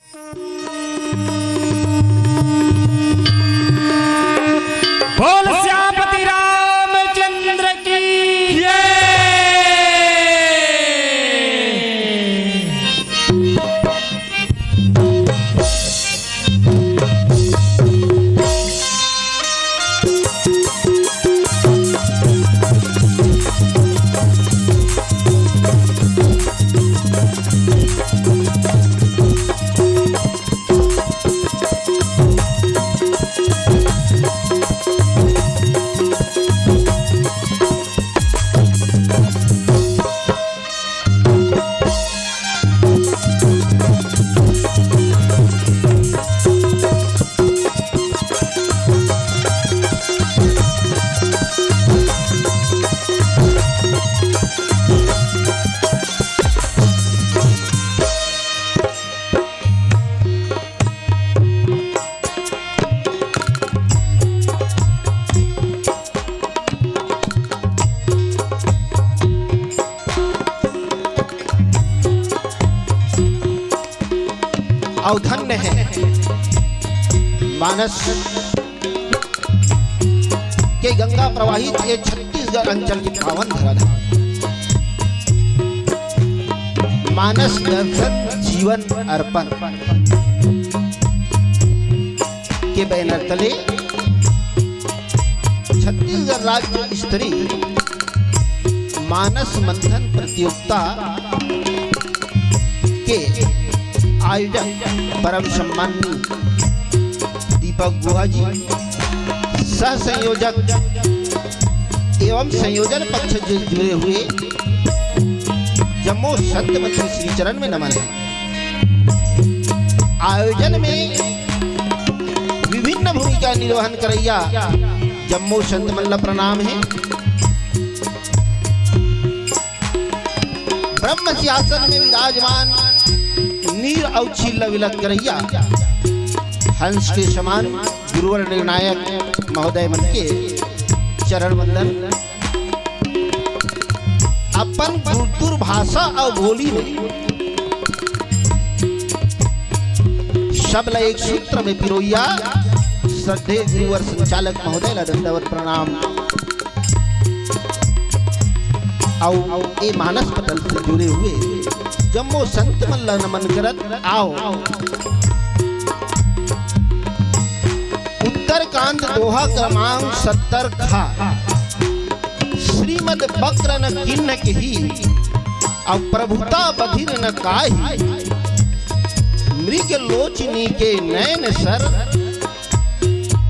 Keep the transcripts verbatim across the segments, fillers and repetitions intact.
बोल सियापति रामचंद्र की जय। अउ धन्य हे मानस के गंगा प्रवाहित ये छत्तीसगढ़ अंचल के पावन धरा हे। मानस दर्शन जीवन अर्पण के बैनर तले छत्तीसगढ़ राज्य स्तरीय मानस मंथन प्रतियोगिता के आयोजक परम सम्माननीय दीपक गुहा जी, सह संयोजक एवं संयोजन पक्ष से जुड़े हुए जम्मो संत मंथन श्री चरण में नमन हे। आयोजन में विभिन्न भूमिका निर्वहन करइया जम्मो संत मन ला प्रणाम हे। ब्रह्म सिंहासन में विराजमान नीर अउ छील ला विलत करइया हंस के समान गुरुवर निर्णायक महोदय मन के चरण वंदन। अपन गुरतुर भाषा अउ बोली में सब ला एक सूत्र में पिरोइया श्रद्धेय गुरुवर संचालक महोदय ला दंडवत प्रणाम। अउ ए मानस पटल से जुड़े हुए जम्मो संत मन ला नमन करत आव। उत्तरकांड दोहा क्रमांक सत्तर खा, श्रीमद वक्र न किन्ह केही, अउ प्रभुता बधिर न काही, मृग लोचनी के नैन सर,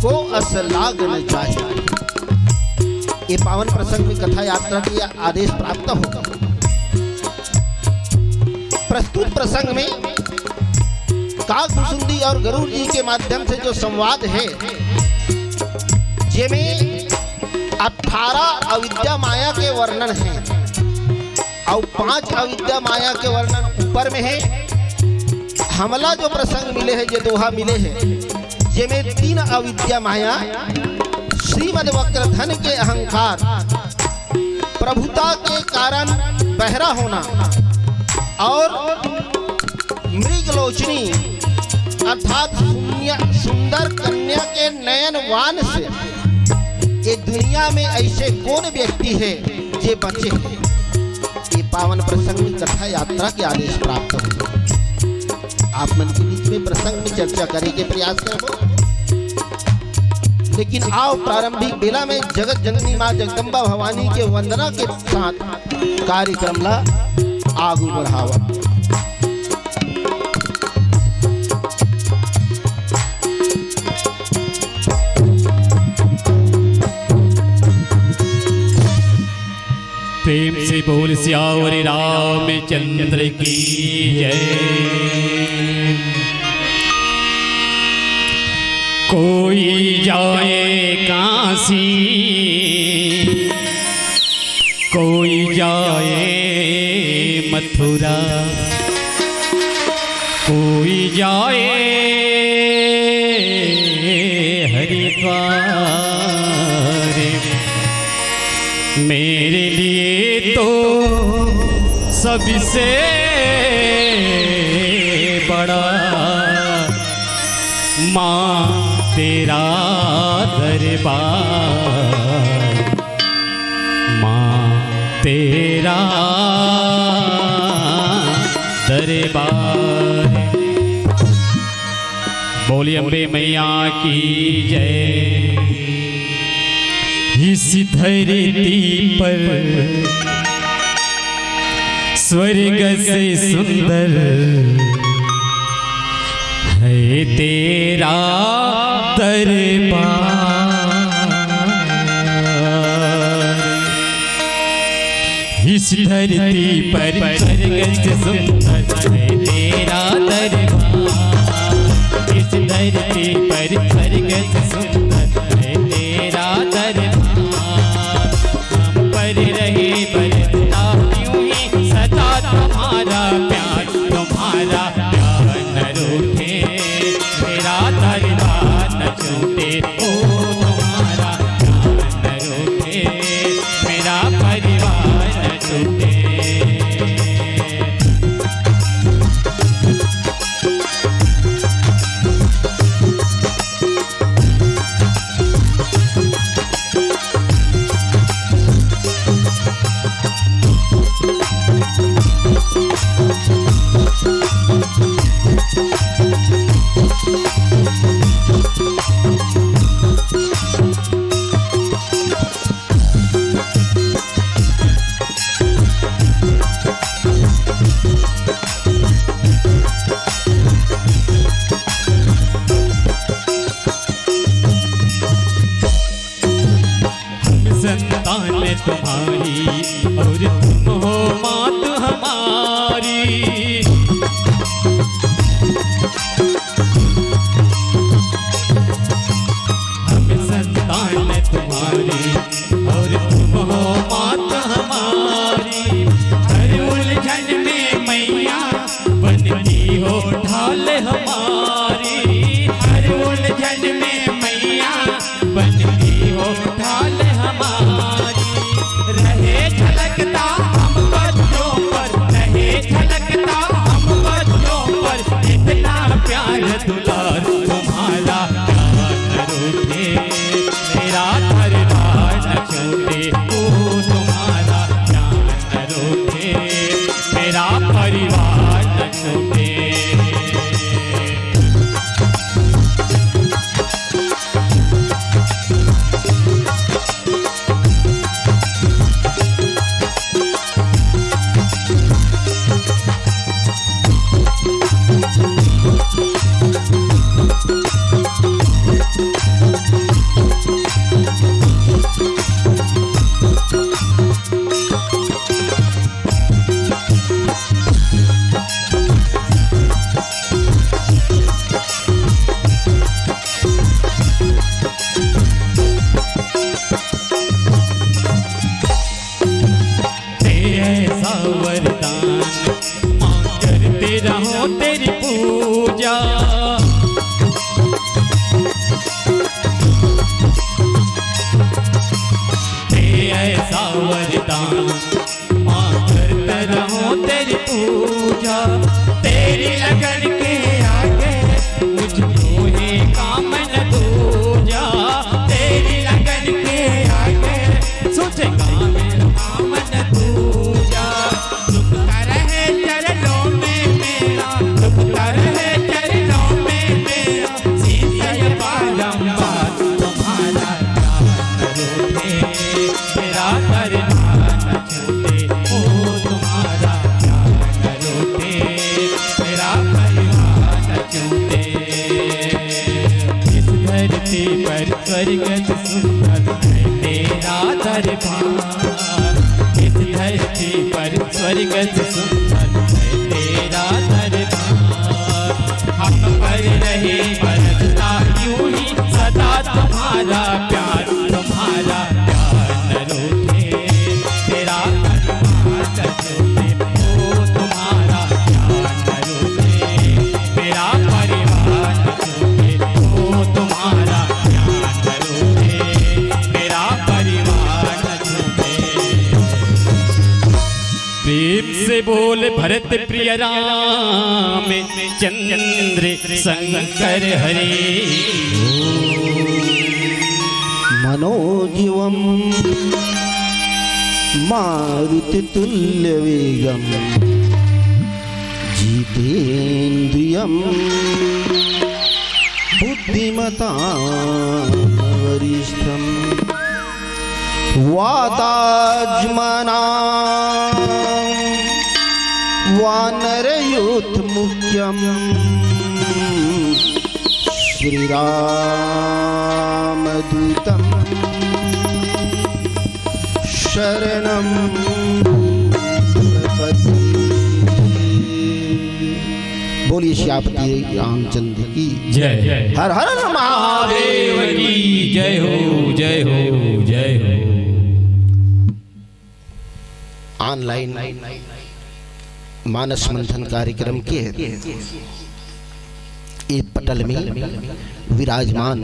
को अस लाग न जाही। ये पावन प्रसंग में कथा यात्रा के आदेश प्राप्त होगा। प्रस्तुत प्रसंग में काक भुसुंडी और गरुड़ जी के माध्यम से जो संवाद हे, जेमे अठारह अविद्या माया के वर्णन हे, अउ पांच अविद्या माया के वर्णन ऊपर में हे। हमला जो प्रसंग मिले हे, जे दोहा मिले हे, जेमे तीन अविद्या माया, श्रीमद वक्रधन के अहंकार, प्रभुता के कारण बहरा होना, और मृगलोचनी अर्थात सुन्य-, सुंदर कन्या के नयन वान से ये दुनिया में ऐसे कौन व्यक्ति हे जे बचे हे। ये पावन प्रसंग में कथा यात्रा के आदेश प्राप्त हो। आप मन के बीच में प्रसंग में चर्चा करे के प्रयास करबो, लेकिन आओ प्रारंभिक बेला में जगत जननी माँ जगदम्बा भवानी के वंदना के साथ कार्यक्रम ला आगू बढ़ावा। प्रेम से बोल सियावर रामचंद्र की जय। कोई जाए काशी, कोई जाए मथुरा, कोई जाए हरिद्वार। मेरे लिए तो सबसे बड़ा माँ तेरा दरबार, माँ तेरा दरबार। बोलिए अम्बे मैया की जय। इस धरती पर स्वर्ग से सुंदर है तेरा दरबार। इस धरती पर स्वर्ग से सुंदर है तेरा दरबार। इस धरती पर स्वर्ग से सुंदर है तेरा दरबार। हम पर रहे बरसता यूं ही सदा तुम्हारा प्यार, तुम्हारा प्यार न रूठे। मेरा दरबार न छूटे, ओ तुम्हारा प्यार न रूठे। मेरा परिवार न छूटे। हम संतान तुम्हारी और तुम हो मात हमारी। हम संतान तुम्हारी और तुम हो मात हमारी। हर उलझन में मैया बनती हो ढाल हमारी। हर उलझन में मैया बनती हो ढाल हमारी। रहे झलकता हम बच्चों पर, रहे झलकता हम बच्चों पर इतना प्यार दुलार। तुम्हारा प्यार न रूठे, मेरा दरबार न छूटे। ओ तुम्हारा प्यार न रूठे, मेरा परिवार न छूटे। दे ऐसा वरदान, माँ करते रहो तेरी पूजा। दे ऐसा वरदान, माँ करते रहो तेरी पूजा। तेरी लगन के आगे मुझको है काम न दूजा। तेरी लगन के आगे तुझे काम न दूजा। झुकता रहे चरणों में मेरा, झुकता रहे चरणों में मेरा, शीश ये बारंबार तुम्हारा प्यार न रूठे, मेरा दरबार न छूटे। ओ तुम्हारा प्यार न रूठे, मेरा परिवार न छूटे। इस धरती पर स्वर्ग से सुंदर है तेरा दरबार। इस धरती पर स्वर्ग से सुंदर है तेरा दरबार। हम पर रहे बरसता यूं ही सदा तुम्हारा प्यार, तुम्हारा प्यार न रूठे। तेरा परिवार न छूटे, ओ तुम्हारा प्यार न रूठे। मेरा परिवार न छूटे, ओ तुम्हारा प्यार न रूठे। मेरा परिवार न छूटे। प्रेम से बोल भरत प्रिय राम चंद्र शंकर हरि। मनोजवं मारुतितुल्यवेगं जितेन्द्रियं बुद्धिमतां वरिष्ठम्। वातात्मनां वानरयूथमुख्यं श्रीरामदूतं शरणं प्रपद्ये। बोलिए सियापति रामचंद्र की जय। हर हर महादेव की जय हो, जय हो, जय हो। ऑनलाइन मानस मंथन कार्यक्रम के ए पटल में विराजमान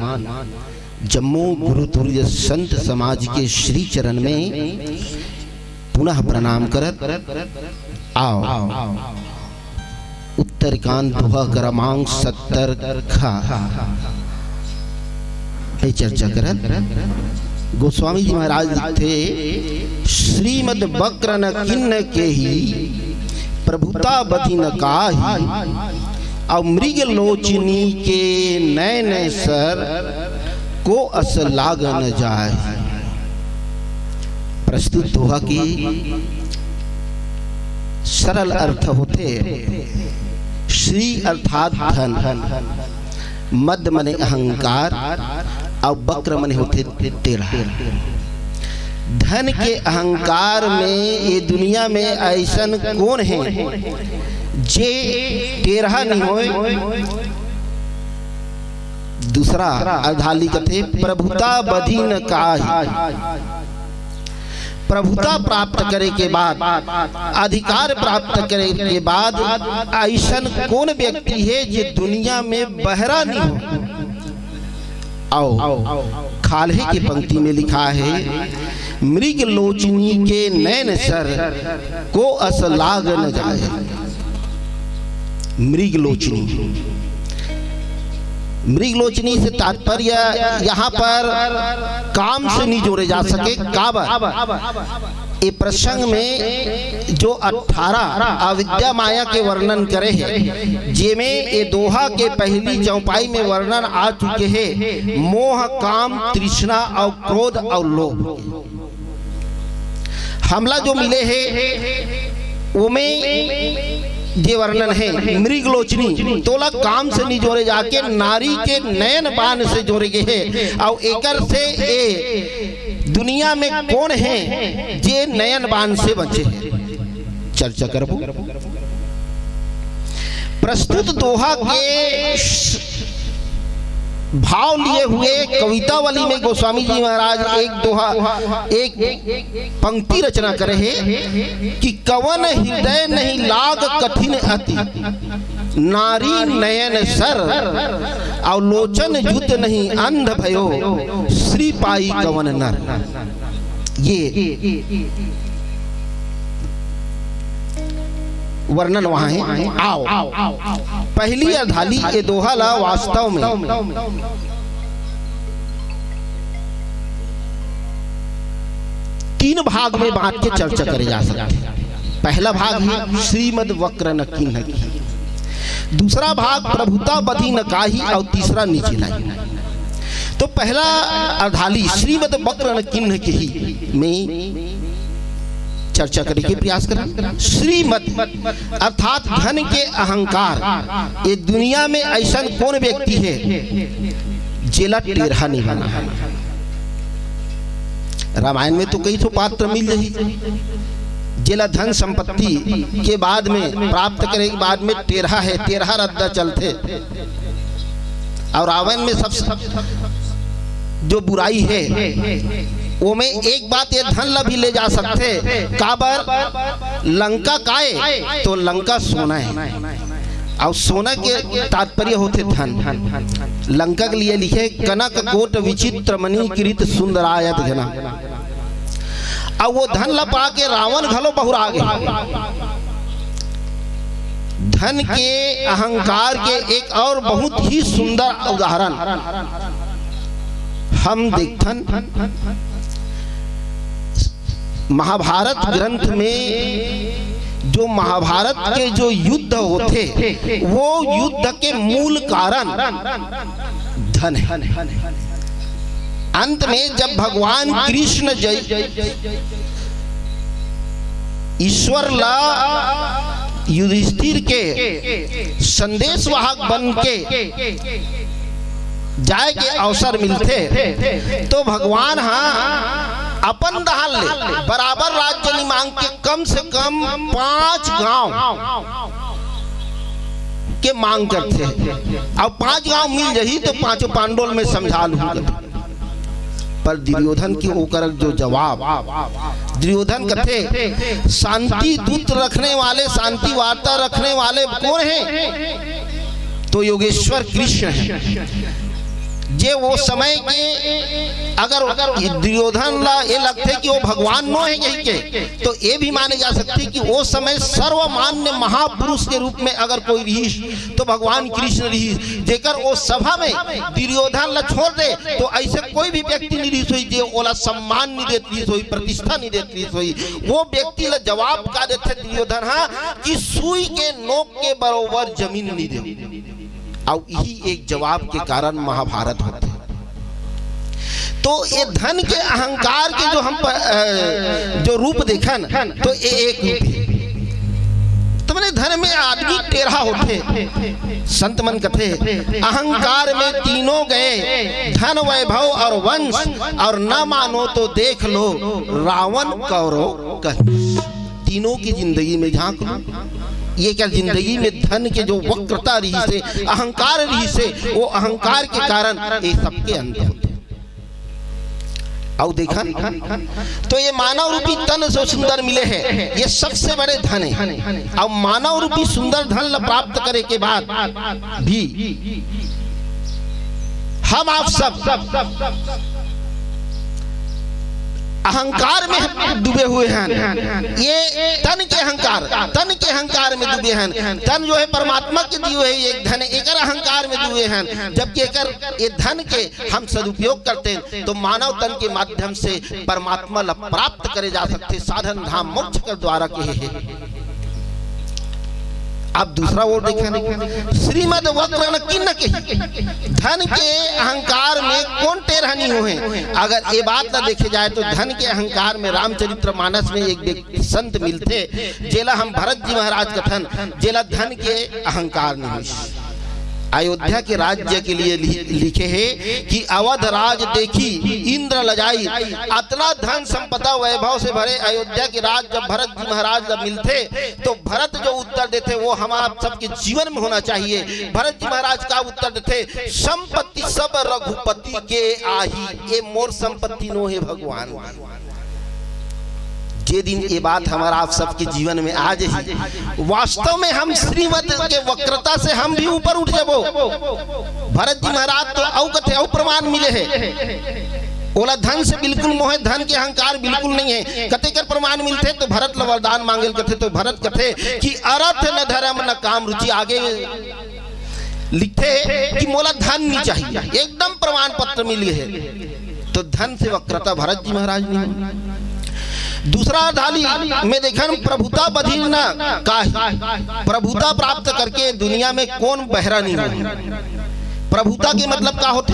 जम्मो गुरु तुल्य संत समाज के श्री चरण में पुनः प्रणाम करत आओ। उत्तरकांड दोहा क्रमांक सत्तर खा पे चर्चा करत गोस्वामी जी महाराज लिखथे, श्रीमद वक्र न किन्न केहि, प्रभुता बधि न काहि, अउ मृग लोचनी के नैन सर, को अस लाग न जाहि। प्रस्तुत दोहा के सरल अर्थ होथे, श्री अर्थात धन, मद मने अहंकार, अउ वक्र मने होथे टेढ़ा। धन के अहंकार में ये दुनिया में अइसन कोन हे जे टेढ़ा नइ होय? दूसरा अर्धाली कथे, प्रभुता बधि न काहि। प्रभुता प्राप्त करे के बाद, अधिकार प्राप्त करे के बाद अइसन कोन व्यक्ति हे जे दुनिया में बहरा नइ हो? अउ खाल्हे के पंक्ति में लिखा हे, मृग लोचनी के नैन सर, को अस लाग न जाहि। मृग लोचनी, मृग लोचनी से तात्पर्य यहाँ पर काम से नहीं जोड़े जा सके। काबर? ये प्रसंग में जो अठारह अविद्या माया के वर्णन करे हे, जेमे ये दोहा के पहली चौपाई में वर्णन आ चुके हे, मोह, काम, तृष्णा अउ क्रोध अउ लोभ। हमला जो मिले हे, ओमे जे वर्णन हे, मृग लोचनी, तोला काम से नहीं जोड़े जाके, नारी के नयन बान से जोड़े गे हे। अउ एकर से ए दुनिया में कोन हे जे नयन बान से बचे हे? चर्चा करबो। प्रस्तुत दोहा के भाव लिए हुए कवितावली में गोस्वामी जी महाराज एक दोहा, एक पंक्ति रचना करे हे कि कवन हृदय नहीं लाग कठिन अति, नारी नयन सर, अउ लोचन जुत नहीं अंध भयो, श्री पाई कवन नर। ये वर्णन वहां हे। आओ, पहली अर्धाली ये दोहा ला वास्तव में तीन भाग में बांट के चर्चा करे जा सकथे। पहला भाग हे श्रीमद वक्र न किन्ह केहि, दूसरा भाग प्रभुता बधि न काहि अउ तीसरा निज नाहि। तो पहला अर्धाली श्रीमद वक्र न किन्ह केहि में चर्चा करे के प्रयास करन। श्रीमद अर्थात धन के अहंकार, ये दुनिया में अइसन कोन व्यक्ति हे जेला टेढ़ा नहीं बना हे? रामायण में तो कई ठो पात्र मिल जाही, जेला धन संपत्ति के बाद में, प्राप्त करे के बाद में टेढ़ा हे, टेढ़ा रद्दा चलथे। अउ रावण में सब जो बुराई हे, ओमे एक बात ये धन ला भी ले जा सकथे। काबर? लंका काय तो लंका सोना हे, अउ सोना के तात्पर्य होथे धन। लंका के लिए लिखे, कनक कोट विचित्र मणि किरीट सुंदरायत घना। अउ वो धन ला पाके रावण घलो बहुरा गे। धन के अहंकार के एक और बहुत ही सुंदर उदाहरण हम देखथन। महाभारत ग्रंथ में जो महाभारत के जो युद्ध होथे, वो युद्ध के मूल कारण धन है। अंत में जब भगवान कृष्ण जय ईश्वर ला युधिष्ठिर के संदेशवाहक बन के जाए के अवसर मिलथे, तो भगवान हा अपन डहार ले बराबर राज्य नहीं मांग के कम से कम पांच गांव के मांग करथे। अब पांच गांव मिल जाही तो पांचों पांडव में समझा लूंगा। पर दुर्योधन के ओकर जो जवाब, दुर्योधन कथे, शांति दूत रखने वाले, शांति वार्ता रखने वाले कौन है? तो योगेश्वर कृष्ण है। जे वो समय के अगर दुर्योधन ला ये लगथे कि वो भगवान नो है कहिके, तो ये भी माने जा सकथे कि वो समय सर्वमान्य महापुरुष के रूप में अगर कोई रहीस, तो भगवान कृष्ण रहीस, जेकर वो सभा में दुर्योधन ला छोड़ दे, तो ऐसे कोई भी व्यक्ति नहीं रहीस होई, जे ओला सम्मान नहीं देत रहीस होई, प्रतिष्ठा नहीं देत रहीस होई। वो व्यक्ति ला जवाब का देथे दुर्योधन हा कि सुई के नोक के बरोबर जमीन नहीं दे। अउ यही एक जवाब के कारण महाभारत होथे। तो ये धन के अहंकार के जो हम प-, अ, जो रूप देखन, तो ये एक रूप है। तो माने धन में आदमी टेढ़ा होथे। संत मन कथे, "अहंकार में तीनों गए, धन वैभव और वंश, और न मानो तो देख लो रावण कौरव कंस।" तीनों की जिंदगी में झांक लो, ये क्या जिंदगी में धन के जो वक्रता रहीसे, अहंकार रहीसे, वो अहंकार के कारण ये सबके अंत होथे। अउ देखन, तो ये मानव रूपी तन जो सुंदर मिले है, ये सबसे बड़े धन है। अउ मानव रूपी सुंदर धन ला प्राप्त करे के बाद भी हम आप सब अहंकार में डूबे हुए हैं। ये तन के अहंकार, तन के अहंकार में डूबे हैं। तन जो है परमात्मा के दिए हुए एक धन, एकर अहंकार में डूबे हैं, जबकि एकर ये धन के हम सदुपयोग करते हैं तो मानव तन के माध्यम से परमात्मा ला प्राप्त करे जा सकथे। साधन धाम मोक्ष कर द्वारा कहे हे। अब दूसरा ओर देखे, श्रीमद वक्र न किन्न कही, धन के अहंकार में कोन टेढ़ा नहीं होहे। अगर ये बात ला देखे जाए तो धन के अहंकार में रामचरित्र मानस में एक व्यक्ति संत मिलथे, जेला हम भरत जी महाराज कथन, जेला धन के अहंकार नहीं होइस। अयोध्या के राज्य के लिए लि-, लिखे हे कि अवध राज देखी इंद्र लजाई, अतना धन संपदा वैभव से भरे अयोध्या के राज जब भरत जी महाराज ला मिलथे, तो भरत जो उत्तर देथे वो हम आप सबके जीवन में होना चाहिए। भरत जी महाराज का उत्तर देथे, "संपत्ति सब रघुपति के आही, ये मोर संपत्ति नो हे भगवान।" जे दिन ये बात हमारा आप सबके जीवन में आ जाही, वास्तव में हम श्रीमत के वक्रता से हम भी ऊपर उठ जाबो। भरत जी महाराज तो अउ कथे, अउ प्रमाण मिले हे, ओला धन से बिल्कुल मोहे, धन के अहंकार बिल्कुल नहीं है। कतेकर प्रमाण मिलथे तो भरत ल वरदान मांगे ल कथे, तो भरत कथे कि "अरथ न धर्म न काम रुचि", आगे लिखथे कि "मोला धन नहीं चाहिए", एकदम प्रमाण पत्र मिले हे। तो धन से वक्रता भरत जी महाराज नहीं। दूसरा धाली में देखन, "प्रभुता बधिर न काही", प्रभुता प्राप्त करके दुनिया में कोन बहरा नहीं हो। प्रभुता के मतलब का होथे?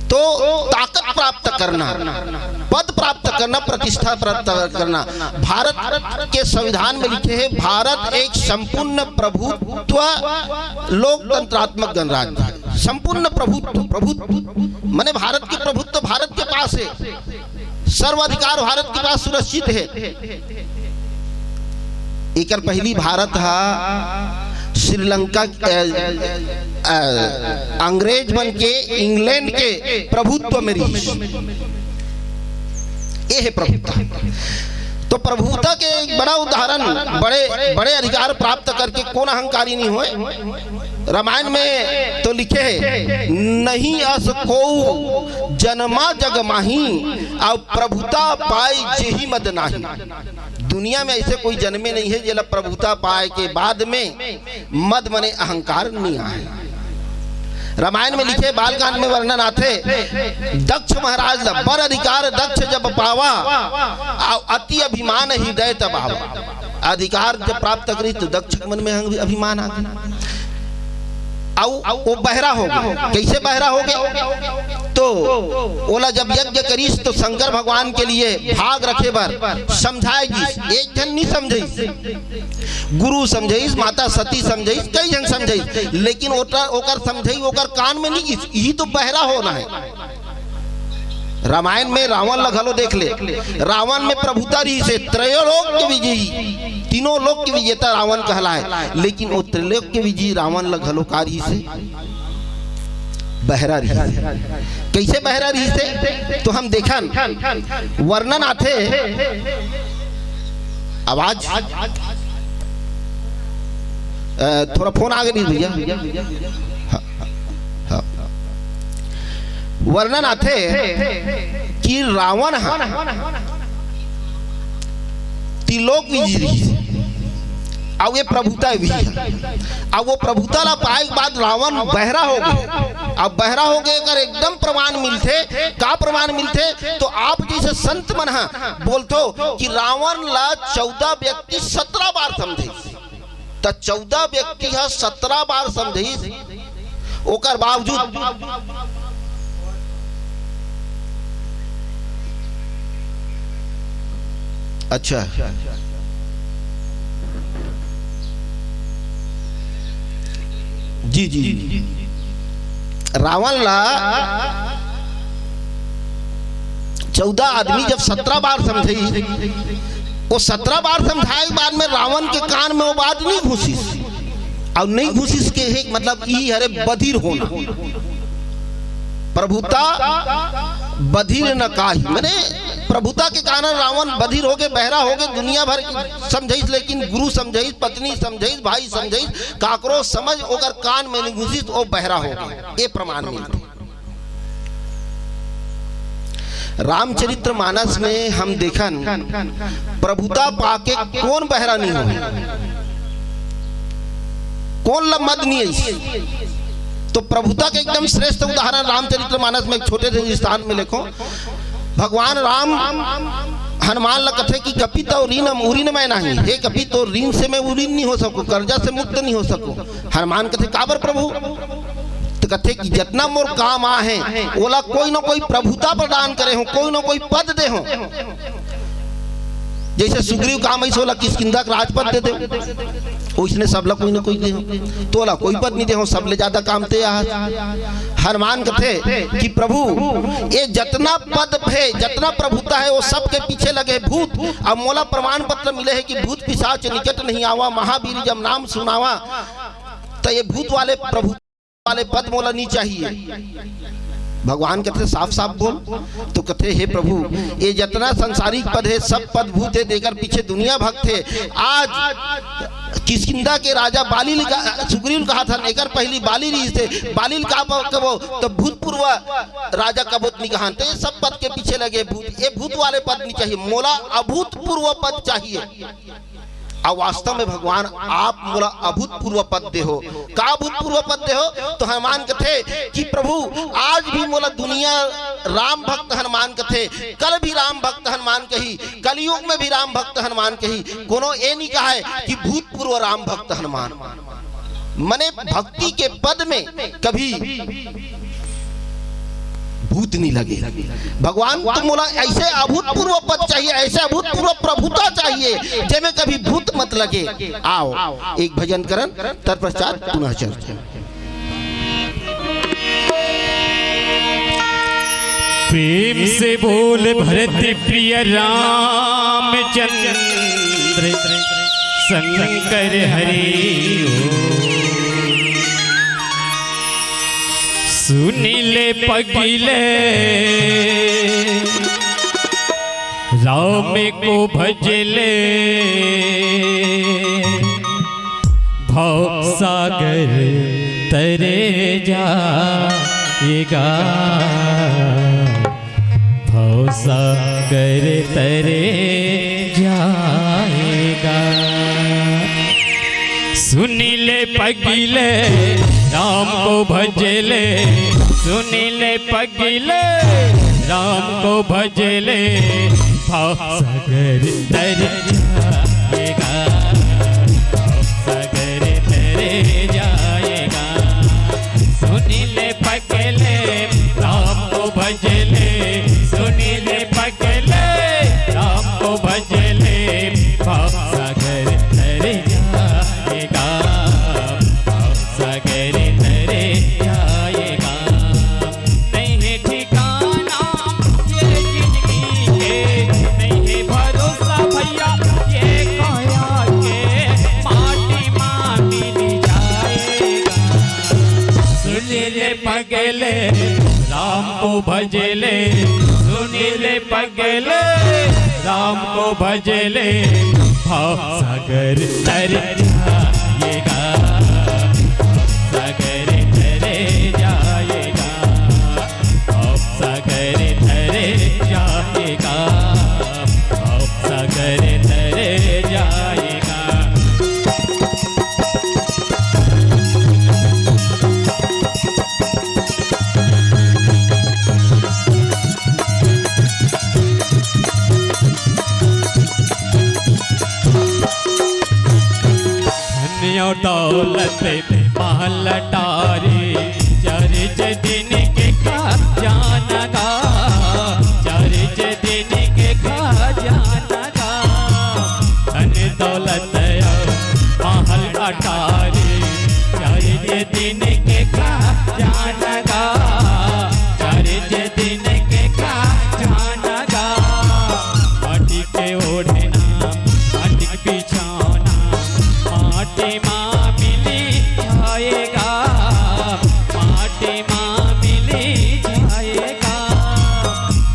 तो ताकत प्राप्त करना, पद प्राप्त करना, प्रतिष्ठा प्राप्त करना। भारत के संविधान में लिखे हे, भारत एक संपूर्ण प्रभुत्व लोकतंत्रात्मक गणराज्य है। संपूर्ण प्रभुत्व, प्रभुत्व माने भारत के प्रभुत्व भारत के पास है, सर्वाधिकार भारत के पास सुरक्षित है। एकर पहली भारत हा श्रीलंका, अ, अ, अंग्रेज मन के, इंग्लैंड के प्रभुत्व में रहीस। ये है प्रभुता। तो प्रभुता के एक बड़ा उदाहरण, बड़े, बड़े अधिकार प्राप्त करके कोन अहंकारी नहीं होय। रामायण में तो लिखे हे, "नहीं अस को जनमा जग माही, अउ प्रभुता पाई जेहि मद नाही।" दुनिया में ऐसे कोई जन्मे नहीं है जेला प्रभुता पाए के बाद में मद मने अहंकार नहीं आए। रामायण में लिखे, बालकांड में वर्णन आथे, दक्ष महाराज ला बर अधिकार दक्ष जब पावा, आ अति अभिमान हृदय तब आवा। अधिकार जब प्राप्त करी तो दक्ष के मन में अहं-, अभिमान आ गया। अउ वो बहरा हो गए। कैसे बहरा हो गए? तो ओला जब यज्ञ करिस तो शंकर भगवान के लिए भाग रखे बर समझाए गिस, एक झन नहीं समझाइस। गुरु समझाइस, माता सती समझाइस, कई झन समझाइस, लेकिन ओकर, ओकर समझाई ओकर कान में नहीं गिस। यही तो बहरा होना है। रामायण में रावण ला घलो देख ले, रावण में प्रभुता रहिस हे, त्रयोलोक के विजयी, तीनों लोक के विजेता रावण कहलाए, लेकिन वो त्रैलोक के विजयी रावण ला घलो का रहिस हे, बहरा रहिस हे। कैसे बहरा रहिस हे? तो हम देखन, वर्णन आथे, आवाज, अ, थोड़ा फोन आ गया भैया। हाँ, हाँ, हाँ। वर्णन आथे कि रावण ह तिलोक विजयी, अउ ये प्रभुता विजयी। अउ वो प्रभुता ला पाए के बाद रावण बहरा हो गए। अब बहरा हो गए, अगर एकदम प्रमाण मिलथे, का प्रमाण मिलथे? तो आप जैसे संत मन ह बोलथो कि रावण ला चौदह व्यक्ति सत्रह बार समझे, त चौदह व्यक्ति ह सत्रह बार समझिस, ओकर बावजूद, अच्छा, जी, जी, रावण ला चौदह आदमी जब सत्रह बार समझाइस, वो सत्रह बार समझाए के बाद में रावण के कान में वो बात नहीं घुसिस। अउ नहीं घुसिस के हे, मतलब, ई हरे बधिर होना। प्रभुता बधिर न काही, माने प्रभुता के कारण रावण बधिर होके, बहरा होके, दुनिया भर के समझाइस, लेकिन गुरु समझाइस, पत्नी समझाइस, भाई समझाइस, काकरो समझ ओकर कान में नहीं घुसिस, वो बहरा हो गए। ये प्रमाण मिलथे। रामचरित्र मानस में हम देखन, प्रभुता पाके कोन बहरा नहीं हो, कोन ला मद नहीं आइस। तो प्रभुता के एकदम श्रेष्ठ उदाहरण रामचरित्र मानस में एक छोटे से स्थान में लिखो, भगवान राम हनुमान ला कथे कि कपि तव ऋणम उरिन मैं नाही, हे कपि, तोर ऋण से मैं उरिन नहीं हो सको, कर्जा से मुक्त नहीं हो सको। हनुमान कथे, काबर प्रभु? तो कथे कि जतना मोर काम आहे, ओला कोई ना कोई प्रभुता प्रदान करे हो, कोई ना कोई पद दे हो। जैसे सुग्रीव काम आइस, ओला किष्किंधा के राजपद दे दे, ओइसने सबला कोई ना कोई दे हो। तोला कोई पद नहीं दे हो, सबले ज्यादा काम ते आहा। हनुमान कथे कि प्रभु, ये जतना पद हे, जतना प्रभुता है, वो सबके पीछे लगे भूत। अब मोला प्रमाण पत्र मिले है कि भूत पिशाच निकट नहीं आवा, महावीर जब नाम सुनावा, तो ये भूत वाले प्रभु वाले पद मोला नहीं चाहिए। भगवान कथे, साफ साफ बोल। तो कथे, हे प्रभु, ये जतना संसारिक पद है, सब पद भूत है, देकर पीछे दुनिया भक्त है। आज किष्किंधा के राजा बाली ल कहा, सुग्रीव ल कहा था, एकर पहली बाली रहिस हे, बाली ल का प-, कबो तो भूतपूर्व राजा कबो त नहीं कहा। तो ये सब पद के पीछे लगे भूत, ये भूत वाले पद नहीं चाहिए, मोला अभूतपूर्व पद चाहिए। अउ वास्तव में भगवान आप मोला अभूतपूर्व पद दे हो। का अभूतपूर्व पद दे हो? तो हनुमान कथे कि प्रभु, आज भी मोला दुनिया राम भक्त हनुमान कथे, कल भी राम भक्त हनुमान कही, कलयुग में भी राम भक्त हनुमान कही, कोनो ये नहीं कहा है कि भूतपूर्व राम भक्त हनुमान। मने भक्ति के पद में कभी भूत नहीं लगे। भगवान, तुम मोला ऐसे अभूतपूर्व पद चाहिए, ऐसे अभूतपूर्व प्रभुता चाहिए, जेमे कभी भूत मत लगे। आओ, एक भजन करन, तत्पश्चात पुनः चर्चा। प्रेम से बोल भरत प्रिय रामचंद्र शंकर हरि ओम। सुन ले पगले राम को भजले, भव सागर तरे जाएगा, भव सागर तरे जाएगा। पगले राम को भजले, सुनिले पगले राम को भजले, भव सागर तर जाएगा, भव सागर तर जाएगा। सुनिले पगले राम को भजले, सुनिले पगले राम को भजले, भव सागर तर जाएगा, भव सागर तर जाएगा। नहीं है ठिकाना ये जिंदगी के, नहीं है भरोसा भैया ये काया के, माटी मा मिल जाएगा। सुनिले पगले राम को भजले, सुनिले पगले राम को भजले, भव सागर तर जाएगा, भव सागर तर जाएगा, भव सागर तर जाएगा, भव सागर तर जाएगा। धन अउ दौलत महल अटारी, चारिच दिन के खजाना गा, चारिच दिन के खजाना गा। धन दौलत अउ महल अटारी, चारिच दिन के खजाना गा, चारिच दिन के खजाना गा। माटी के ओढ़ना, माटी के बिछौना, माटी मा मिली जाएगा, माटी मा मिली जाएगा।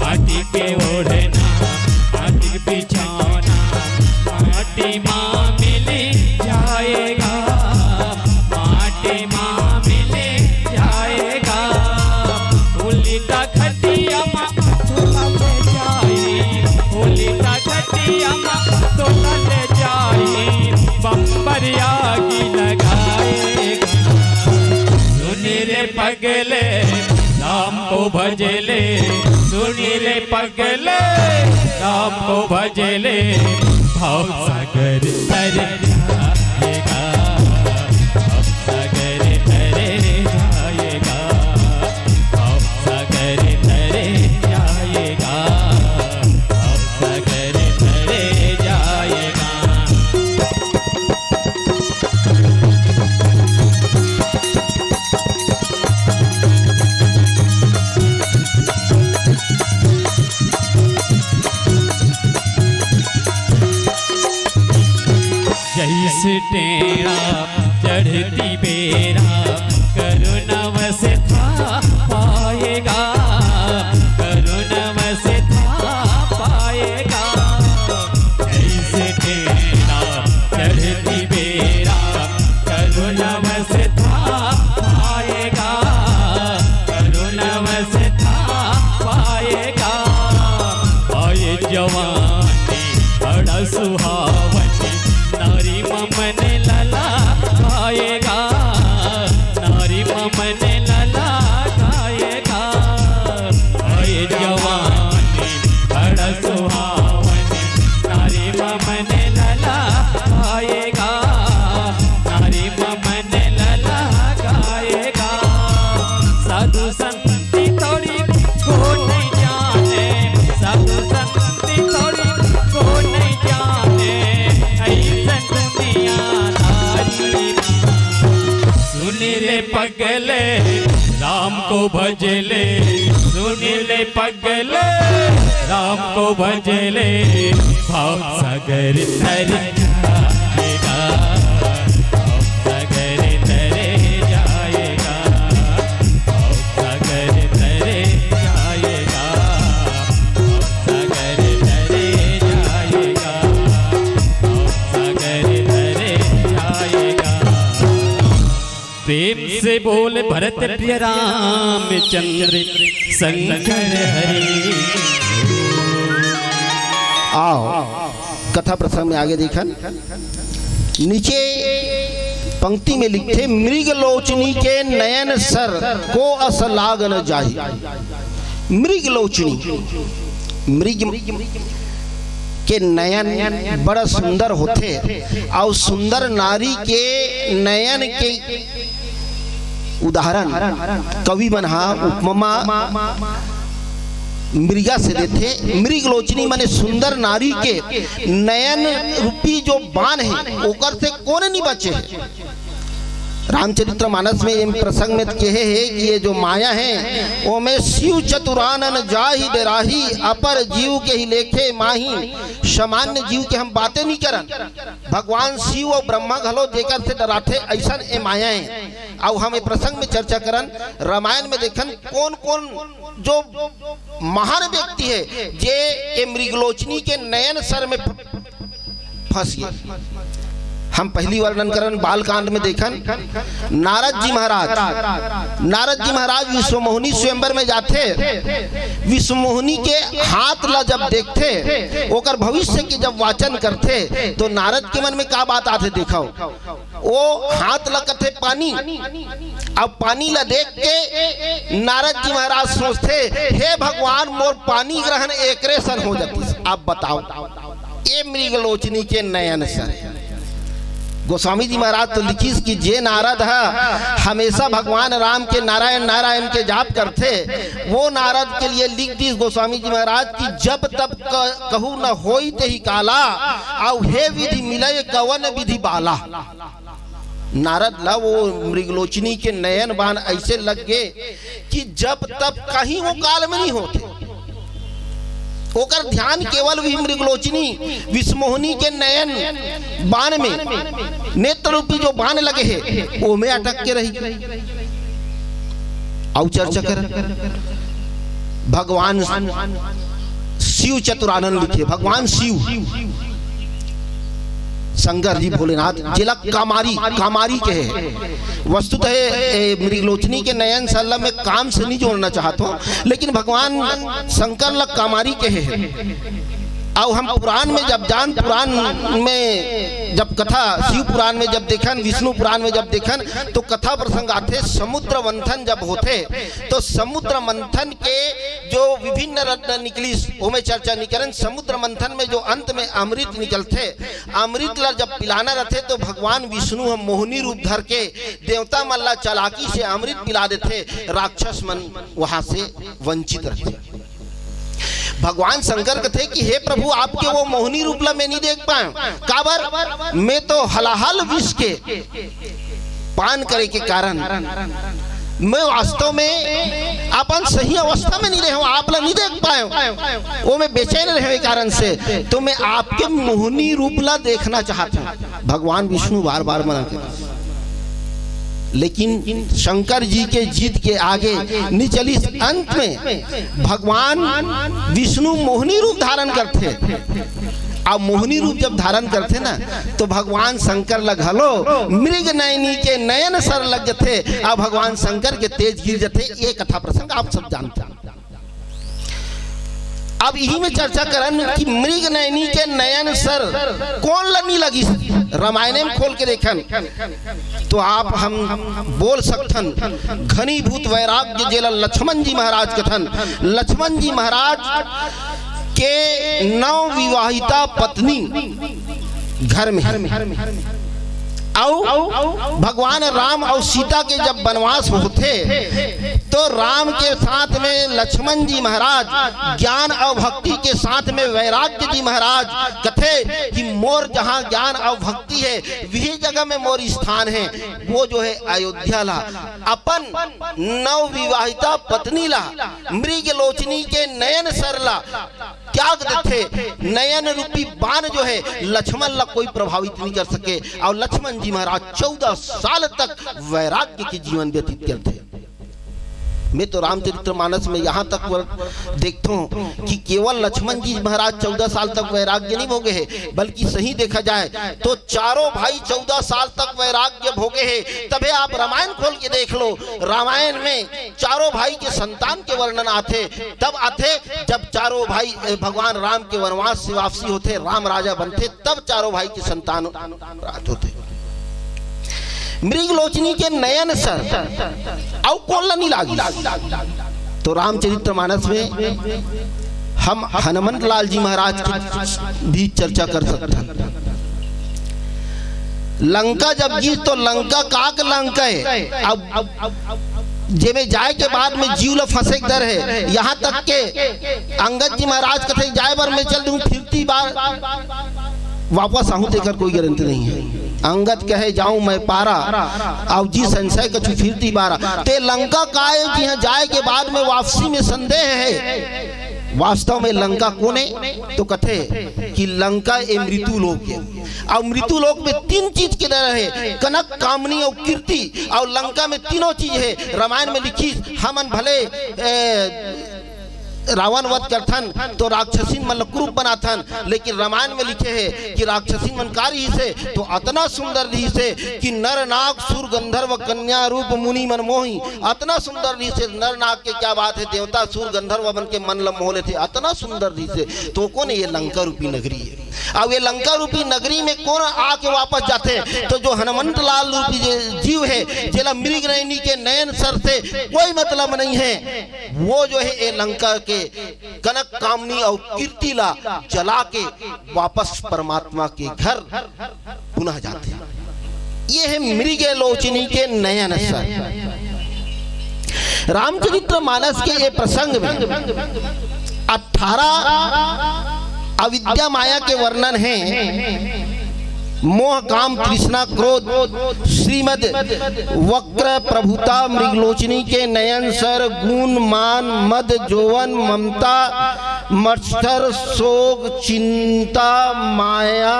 माटी के ओढ़ना, माटी के बिछौना, माटी मा मिली जाएगा, माटी मा मिली जाएगा। उलिता खटिया मा तोला ले जाई, उलिता खटिया मा तोला ले जाई, बम्बरिया की लगाएगा। सुनिले पगले राम को भजले, सुनिले पगले राम को भजले, भव सागर तर जाएगा, भव सागर तर जाएगा, भव सागर तर जाएगा, भव सागर तर जाएगा। जैसे टेढ़ा चढ़ती बेरा, करुणा वस था पाएगा, करुणा वस था पाएगा। जैसे टेढ़ा चढ़ती बेरा, करुणा वस था पाएगा, करुणा वस था पाएगा। आए जवानी बड़ा सुहावनी, नारी मा मन लला पाएगा, नारी मा मन लला पाएगा। आए जवानी बड़ा सुहावनी, नारी मा मन लला पाएगा, नारी मा मन लला पाएगा। साधु संत थोड़ी को नहीं जाने, साधु संत थोड़ी को नहीं जाने, ऐसन दुनियादारी। सुनिले पगले राम को भजले, सुनिले पगले राम को भजले, भव सागर तर जाएगा, भव सागर तर जाएगा, भव सागर तर जाएगा, भव सागर तर जाएगा, भव सागर तर जाएगा। प्रेम से बोल भरत प्रिय रामचंद्र शंकर हरि। आओ, कथा प्रसंग में आगे देखन। नीचे पंक्ति में लिखथे, "मृग लोचनी के नयन सर को अस लाग न जाही।" मृग लोचनी, मृग के नयन बड़ा सुंदर होथे, अउ सुंदर नारी के नयन के उदाहरण कवि मन हा उपमा मृगा से देथे। मृग लोचनी माने सुंदर नारी के नयन रूपी जो बाण हे, ओकर से कोन नहीं बचे हे। रामचरित्र मानस में ये प्रसंग में कहे हे कि ये जो माया हे, ओमे शिव चतुरानन जाहि डेराही, अपर जीव के ही लेखे माही। सामान्य जीव के हम बातें नहीं करन, भगवान शिव अउ ब्रह्मा घलो जेकर से डराथे, अइसन ए माया हे। अउ हम ए प्रसंग में चर्चा करन, रामायण में देखन कोन कोन जो महान व्यक्ति हे, जे ए मृगलोचनी के नयन सर में फ-, फंस गे। हम पहली वर्णन करन बालकांड में देखन, नारद जी महाराज, नारद जी महाराज विश्वमोहिनी स्वयंवर में जाथे, विश्वमोहिनी के हाथ ला जब देखथे, ओकर भविष्य के जब वाचन करथे, तो नारद के मन में का बात आथे, देखव, ओ हाथ ला कथे पानी, अब पानी ला देख के नारद जी महाराज सोचथे, "हे भगवान, मोर पानी ग्रहण एकरे सन हो जातिस।" अब बताव, ए मृगलोचनी के नयन सर। गोस्वामी जी महाराज तो लिखिस कि जे नारद ह हमेशा भगवान राम के नारायण नारायण के जाप करथे, वो नारद के लिए लिख दिस गोस्वामी जी महाराज कि "जब तब क-, कहू न होई तेहि काला, अउ हे विधि मिलय कवन विधि बाला।" नारद ला वो मृगलोचनी के नयन बाण ऐसे लग गे कि जब तब कहीं वो काल में नहीं होते। ओकर ध्यान केवल वही मृगलोचनी विश्वमोहिनी के नयन बाण में, नेत्र रूपी जो बाण लगे हे, ओमे अटक के रही। अउ चर्चा कर, भगवान शिव चतुरानन लिखे, भगवान शिव शंकर जी भोलेनाथ, जेला कामारी, कामारी कहे हे। वस्तुतः ए मृगलोचनी के नयन सर ला मैं काम से नहीं जोड़ना चाहत हूँ, लेकिन भगवान शंकर ला कामारी कहे हे। अउ हम पुराण में जब जान, पुराण में जब कथा, शिव पुराण में जब देखन, विष्णु पुराण में जब देखन, तो कथा प्रसंग आथे, समुद्र मंथन जब होथे, तो समुद्र मंथन के जो विभिन्न रत्न निकलिस, ओमे चर्चा नहीं करन। समुद्र मंथन में जो अंत में अमृत निकलथे, अमृत ला जब पिलाना रहथे, तो भगवान विष्णु ह मोहिनी रूप धर के देवता मन ला चालाकी से अमृत पिला देथे, राक्षस मन वहां से वंचित रहथे। भगवान शंकर कथे कि हे प्रभु, आपके वो मोहिनी रूप ला मैं नहीं देख पाए, काबर? मैं तो हलाहल विष के पान करे के कारण मैं वास्तव में अपन सही अवस्था में नहीं रहे हूँ, आप ला नहीं देख पाए हूँ, वो मैं बेचैन रहे के कारण से, तो मैं आपके मोहिनी रूप ला देखना चाहता हूँ। भगवान विष्णु बार बार मना करथे, लेकिन शंकर जी के जिद के आगे नहीं चलिस। अंत में भगवान विष्णु मोहिनी रूप धारण करथे। अब मोहिनी रूप जब धारण करथे ना, तो भगवान शंकर ला घलो मृग नयनी के नयन सर लग जथे। अब भगवान शंकर के तेज गिर जथे। ये कथा प्रसंग आप सब जानते हैं। अब इही में चर्चा करन कि मृग नयनी के नयन सर कोन ला नी लगिस, रामायण में खोल के देखन तो आप हम बोल सकथन, घनीभूत वैराग्य जेला लक्ष्मण जी महाराज कथन। लक्ष्मण जी महाराज के नव विवाहिता पत्नी घर में हे। अउ भगवान राम अउ सीता के जब वनवास होथे, तो राम के साथ में लक्ष्मण जी महाराज ज्ञान अउ भक्ति के साथ में वैराग्य जी महाराज कथे कि मोर जहाँ ज्ञान अउ भक्ति हे, वही जगह में मोर स्थान हे। वो जो हे अयोध्या ला, अपन नव विवाहिता पत्नी ला, मृग लोचनी के नयन सर ला त्याग देथे। नयन रूपी बाण जो हे लक्ष्मण ला कोई प्रभावित नहीं कर सके। अउ लक्ष्मण जी महाराज चौदह साल तक वैराग्य के जीवन व्यतीत करथे। मैं तो रामचरित्र मानस में यहाँ तक वर-, देखथों कि केवल लक्ष्मण जी महाराज चौदह साल तक वैराग्य नहीं भोगे हे, बल्कि सही देखा जाए तो चारों भाई चौदह साल तक वैराग्य भोगे हे। तभे आप रामायण खोल के देख लो, रामायण में चारों भाई के संतान के वर्णन आथे, तब आथे जब चारों भाई, ए, भगवान राम के वनवास से वापसी होथे, राम राजा बनथे, तब चारों भाई के संतान प्राप्त होथे। मृग लोचनी के नयन सर अउ कोन ला नी लागिस। तो रामचरित्र मानस में हम हनुमंत लाल जी महाराज की भी चर्चा कर सकथन। लंका जब गिस तो लंका काक लंका है। अब जेमे जाए के बाद में जीव ला फंसे के डर है। यहाँ तक के अंगद जी महाराज कथे, "जाए बर मैं चल दूं, फिरती बार वापस आहूं, तेकर कोई गारंटी नहीं है।" अंगद कहे, "जाऊं मैं पारा, अउ जी संशय कछु फिरती बारा।" ते लंका काय जिहां जाए के बाद में वापसी में संदेह है। वास्तव में लंका कोन है? तो कथे कि लंका ए मृत्यु लोक है। अउ मृत्यु लोक में तीन चीज के डर है, कनक, कामनी अउ कीर्ति। अउ लंका में तीनों चीज है। रामायण में लिखिस, हमन भले ए, रावण वध करथन तो राक्षसीन मन ल कुरूप बनाथन, लेकिन रामायण में लिखे है कि राक्षसीन मन का रहिस हे तो अतना सुंदर रहिस हे कि नर नाग सुर गंधर्व कन्या रूप मुनि मन मोही। अतना सुंदर रहिस हे, नर नाग के क्या बात है, देवता सुर गंधर्व मन के मन ल मोह लेथे, अतना सुंदर रहिस हे। तो कोन ये लंका रूपी नगरी है। अब ये लंका रूपी नगरी में कोन आके वापस जाथे? तो जो हनुमंत लाल रूपी जे जीव है, जेला मृग नयनी के नयन सर से कोई मतलब नहीं है, वो जो है ये लंका के कनक कामनी अउ कीर्ति ला जला के वापस परमात्मा के घर पुनः जाथे। ये है मृग लोचनी के नयन सर। रामचरित्र मानस के ये प्रसंग में अठारह अविद्या माया के वर्णन है। मोह, काम, तृष्णा, क्रोध, श्रीमद वक्र प्रभुता, मृगलोचनी के नयन सर, गुण, मान, मद, जोवन, ममता, मत्सर, शोक, चिंता, माया,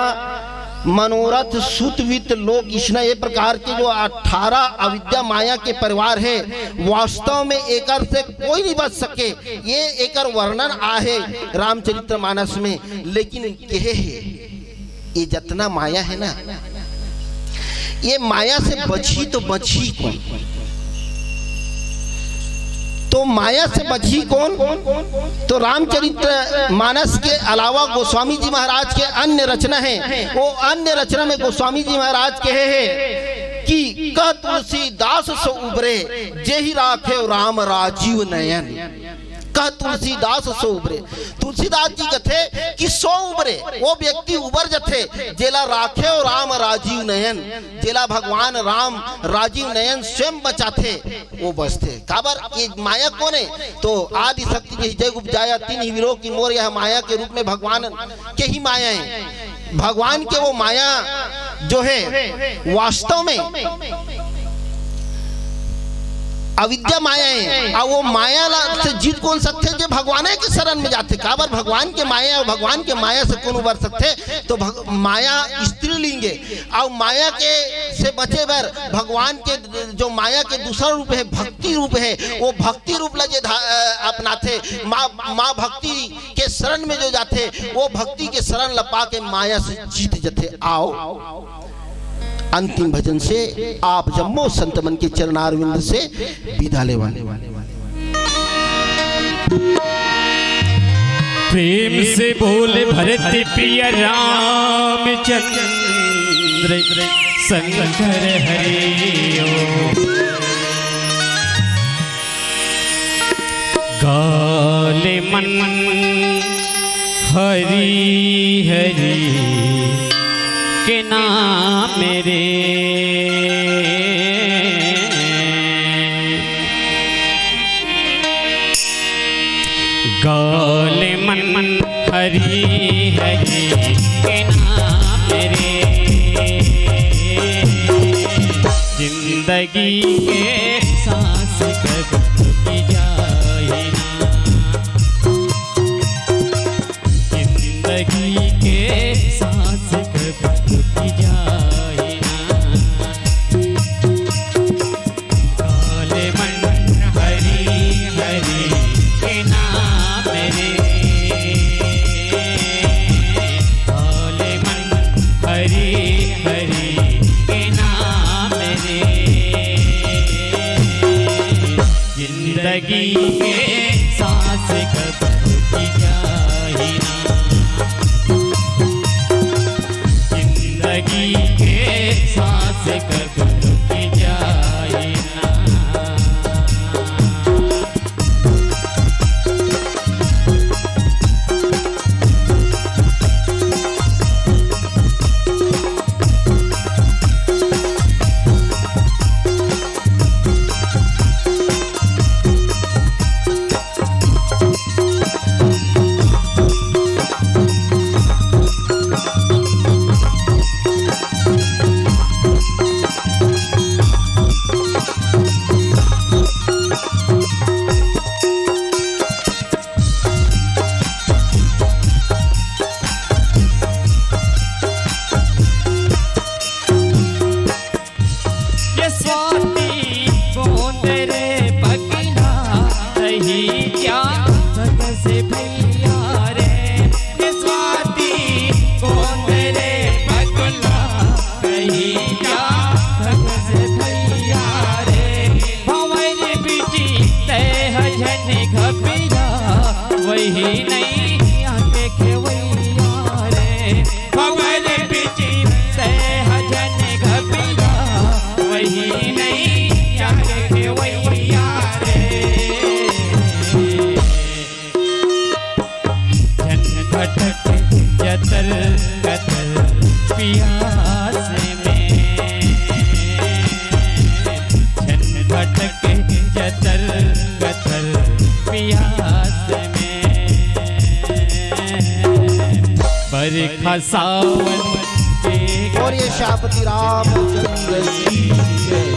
मनोरथ, सुत, वित्त, लोक, इसना, ये प्रकार के जो अठारह अविद्या माया के परिवार है, वास्तव में एकर से कोई नहीं बच सके। ये एकर वर्णन आहे रामचरित्र मानस में, लेकिन केहे है, ये जतना माया है ना, ये माया से बची तो बची कोन? तो माया से बची कोन? तो रामचरित्र मानस के अलावा गोस्वामी जी महाराज के अन्य रचना है। वो अन्य रचना में गोस्वामी जी महाराज कहे हैं कि "कह तुलसीदास सो उबरे, जेहि राखेव राम राजीव नयन।" कह तुलसीदास सो उबरे। तुलसीदास जी कथे कि सो उबरे, वो व्यक्ति उबर जथे, जेला राखेव राम राजीव नयन, जेला भगवान राम राजीव नयन स्वयं बचाथे, वो बचथे। काबर ये माया कोन है? तो आदि शक्ति जही जग उपजाया, तिनही विलोकि मोर, यह माया के रूप में भगवान के ही माया है। भगवान के वो माया जो है, वास्तव में अविद्या माया है। अउ वो माया ला से जीत कोन सकथे? जे भगवान के शरण में जाथे। काबर भगवान के माया, अउ भगवान के माया से कोन उबर सकथे? तो भग-, माया स्त्रीलिंग है। अउ माया के से बचे बर भगवान के जो माया के दूसरा रूप है, भक्ति रूप है, वो भक्ति रूप ला जे धा-, अ, अपनाथे, माँ, माँ भक्ति के शरण में जो जाथे, वो भक्ति के शरण ल पाके माया से जीत जथे। आओ, अंतिम भजन से आप जम्मो संत मन के चरणारविंद से विदा लेवा। प्रेम से बोल भरत प्रिय रामचंद्र शंकर हरि ओम। गाले मन हरि हरि के नाम रे। गाले मन हरि हरि के नाम रे। जिंदगी के सांस कब रुक जाए ना। जिंदगी के सांस कब रुक जाए ना। गाले मन हरि हरि के नाम रे। गाले मन हरि हरि के नाम रे। जिंदगी के सांस कब रुक जाए ना। जिंदगी के सांस कब रुक से भैया रे, निस्वार्थी गोंद रे पगला, कहीं जा सक से भैया रे। भंवर बिटिया तैं ह झन घबरा, वही नैया के खेवैया रे। भंवर बिटिया तैं ह झन घबरा, वही नैया के खेवैया रे। झन भटक जतर कतर पियास में, झन भटक जतर कतर पियास में। बरखा सावन के बोलिए श्यामपति रामचंद्र की जय।